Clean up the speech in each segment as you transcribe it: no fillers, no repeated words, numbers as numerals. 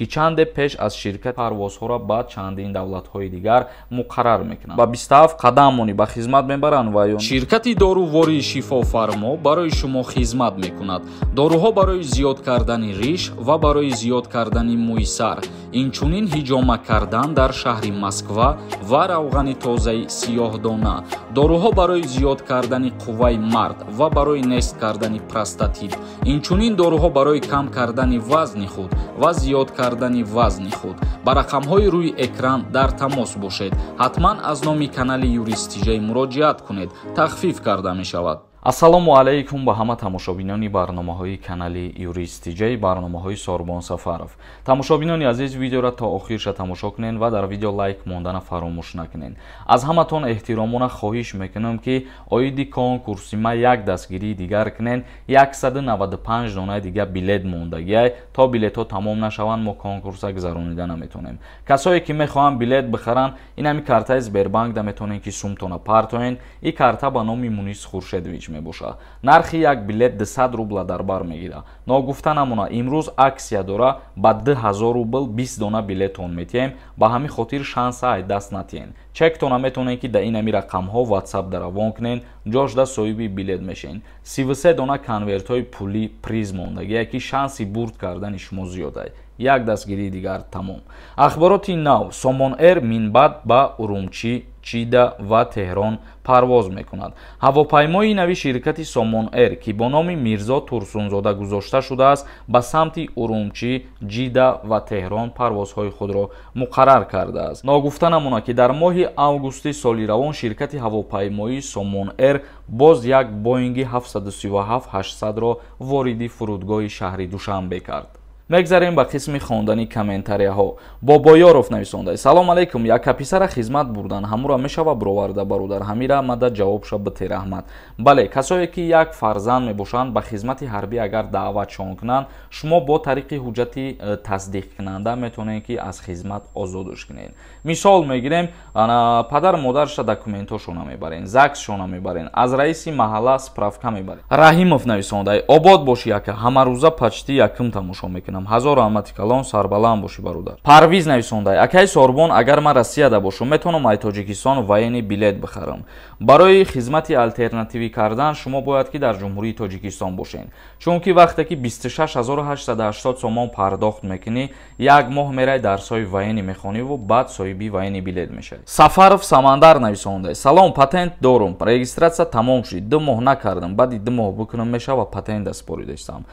ки чанде пеш аз ширкат парвозҳоро ба чандин давлатҳои дигар муқаррар мекунанд. Ба 27 қадам монӣ ба хизмат мебаранд ва ё ширкати дорувории Шифофармо барои шумо хизмат мекунад. Доруҳо барои зиёд кардани риш ва барои зиёд кардани мӯи сар, инчунин ҳиҷома кардан дар шаҳри Москва ва равғани тозаи сиёҳдона. Доруҳо барои зиёд кардани қувваи мард ва барои нест кардани простатит, инчунин доруҳо барои кам кардани вазни худ ва зиёд кардани вазни худ. Ба рақамҳои рӯи экран дар тамос бошед. Ҳатман аз номи канали Юрист Тиҷай муроҷиат кунед, тахфиф карда мешавад. Ассалому алайкум ба ҳама тамошобинони барномаҳои канали Юрист Тиҷай, барномаҳои Сорбон Сафаров. Тамошобинони азиз, видеоро то охирша тамошо кунед ва дар видео лайк мондана фаромӯш накунед. Аз ҳаматон эҳтиромона хоҳиш мекунам, ки оиди конкурси ма як дастгирии дигар кунед. 195 донаи дига билет мондагиай. То билетҳо тамом нашаванд, мо конкурса гузаронида наметонем. Касое ки мехоҳанд билет бихаранд, инами картаи Сбербанкда метавонед, ки сумтона партоен. И карта ба номи Мунис Хуршедович мебошад. Нархи як билет 200 рубла дар бар мегирад. Ногуфта намона, имрӯз аксия дора, ба 2000 рубл 20 дона билетон метиҳем. Ба ҳамин хотир шанса ай даст натиҳен. Чектона метавонед, ки дар инами рақамҳо WhatsApp даравон кунед, ҷошда соҳиби билет мешавед. 33 дона конвертҳои пулӣ приз мондагие, ки шанси бурд кардани шумо зиёд. Як дастгирии дигар, тамом. Ахбороти нав: Сомон Эйр минбаъд ба Урумчӣ, Ҷидда ва Теҳрон парвоз мекунад. Ҳавопаймои нави ширкати Сомон Эйр, ки бо номи Мирзо Турсунзода гузошта шудааст, ба самти Урумчӣ, Ҷидда ва Теҳрон парвозҳои худро муқаррар кардааст. Ногуфта намона, ки дар моҳи августи соли равон ширкати ҳавопаймоии Сомон Эйр боз як Боинги 737-800-ро вориди фурудгоҳи шаҳри Душанбе кард. Мегзарем ба қисми хондани комментарияҳо. Бобоёров нависонда: «Салом алейкум, яка писара хизмат бурдан, ҳамура мешава бироварда, бародар? Ҳамира мада ҷавобша бите, раҳмат». Бале, касое ки як фарзанд мебошанд, ба хизмати ҳарбӣ агар даъватшон кунанд, шумо бо тариқи ҳуҷҷати тасдиқкунанда метавонед, ки аз хизмат озодш кунед. Мисол мегирем, падар модарша документҳошона мебарен, ЗАГСшона мебарен, аз раиси маҳалла справка мебарен. Раҳимов нависонда: «Обод бошӣ, яка, ҳамарӯза почти якум тамошо мекунам. Ҳазор раҳмати калон, сарбаланд бошӣ, бародар». Парвиз нависонда: «Акаи Сорбон, агар ман Россияда бошам, метавонам ай Тоҷикистон военный билет бихарам?» Барои хизмати алтернативӣ кардан шумо бояд, ки дар Ҷумҳурии Тоҷикистон бошед, чунки вақте ки 26 880 сомон пардохт мекунӣ, як моҳ мерай, дарсҳои военный мехониву баъд соҳиби военный билет мешавӣ. Сафаров Самандар нависонда: «Салом, патент дорум, регистрация тамом шуд, 2 моҳ накардам, баъди 2 моҳ бикунам мешава? Патента споридастам».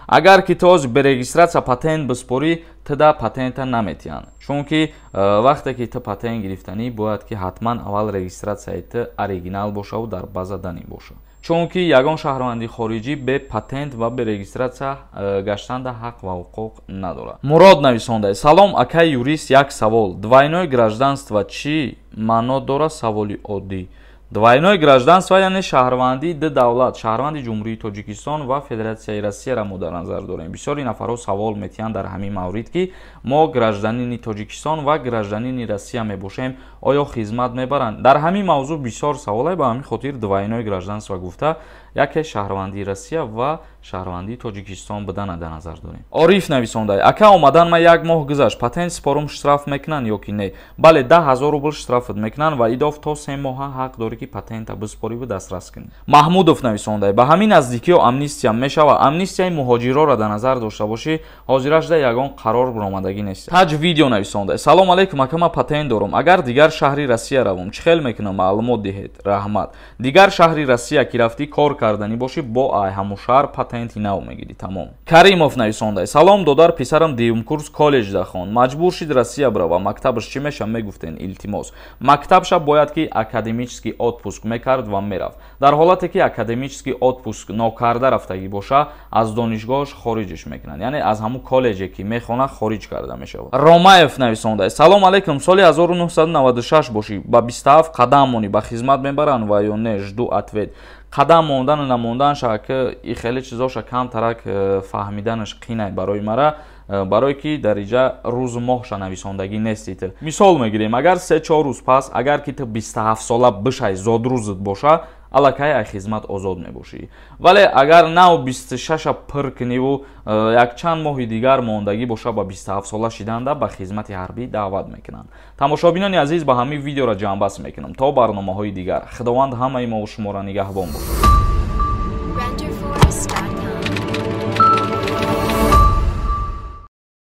Агар ки ту бе регистрация патент биспорӣ, туда патента наметиҳанд, чунки вақте ки ту патент гирифтанӣ, бояд ки ҳатман аввал регистрацияи ту оригинал бошаву дар база данӣ бошад, чунки ягон шаҳрванди хориҷӣ бе патент ва бе регистрация гаштанда ҳақ ва ҳуқуқ надорад. Мурод нависонда: «Салом, акаи юрист, як савол: двойное гражданство чӣ маъно дорад?» Саволи оддӣ. Двойное гражданство, яъне шаҳрвандии ду давлат, шаҳрванди Ҷумҳурии Тоҷикистон ва Федератсияи Россияро мо дар назар дорем. Бисёри нафарҳо савол метиҳанд дар ҳамин маврид, ки мо гражданини Тоҷикистон ва гражданини Россия мебошем, оё хизмат мебаранд? Дар ҳамин мавзӯъ бисёр саволай. Ба ҳамин хотир двойное гражданство гуфта, яке шаҳрвандии Россия ва шаҳрвандии Тоҷикистон будана дар назар дорем. Ориф нависонда: «Ака, омадан ма як моҳ гузашт, патент спорум, штраф мекунанд ё ки не?» Бале, 10 000 рубл штрафат мекунанд ва идоф то 3 моҳа ҳақ дорӣ, ки патента биспорӣ ва дастрас кунӣ. Маҳмудов нависонда: «Ба ҳамин наздикиҳо амнистия мешава?» Амнистияи муҳоҷирҳоро дар назар дошта бошӣ, ҳозирашда ягон қарор баромадагӣ нест. Таҷ видео нависонда: «Салом алейкум, ака, ма патент дорум, агар дигар шаҳри Россия равум, чӣ хел мекунам? Маълумот диҳед, раҳмат». Дигар шаҳри Россия ки рафтӣ, кор карданӣ бошӣ, бо ай ҳамун шаҳр патенти нав мегирӣ, тамом. Каримов нависонда: «Салом, додар, писарам дуюм курс коллеҷда хон, маҷбур шид Россия бирава, мактабаш чӣ меша, мегуфтен, илтимос». Мактабша бояд ки академический отпуск мекард ва мерафт. Дар ҳолате ки академический отпуск нокарда рафтагӣ боша, аз донишгоҳаш хориҷш мекунанд, яъне аз ҳамун коллеҷе ки мехона, хориҷ карда мешавад. Ромаев нависонда: «Салом алейкум, соли 1996 бошӣ, ба 27 қадам монӣ, ба хизмат мебаранд ва ё не? Жду ответ». Қадам мондану намонданша ки и хеле чизоша камтарак фаҳмиданаш қинай барои мара, барое ки дар иҷа рӯзу моҳша нависондагӣ нести. Ту мисол мегирем, агар 3-4 рӯз пас, агар ки ту 27 сола бишай, зодрӯзат боша. Аллакай ай хизмат озод мебошӣ. Вале агар нав 26-а пур куниву якчанд моҳи дигар мондагӣ боша ба 27 сола шиданда, ба хизмати ҳарбӣ даъват мекунанд. Тамошобинони азиз, ба ҳамин видеоро ҷамъбаст мекунам. То барномаҳои дигар, Худованд ҳамаи мову шуморо нигаҳбон бошад.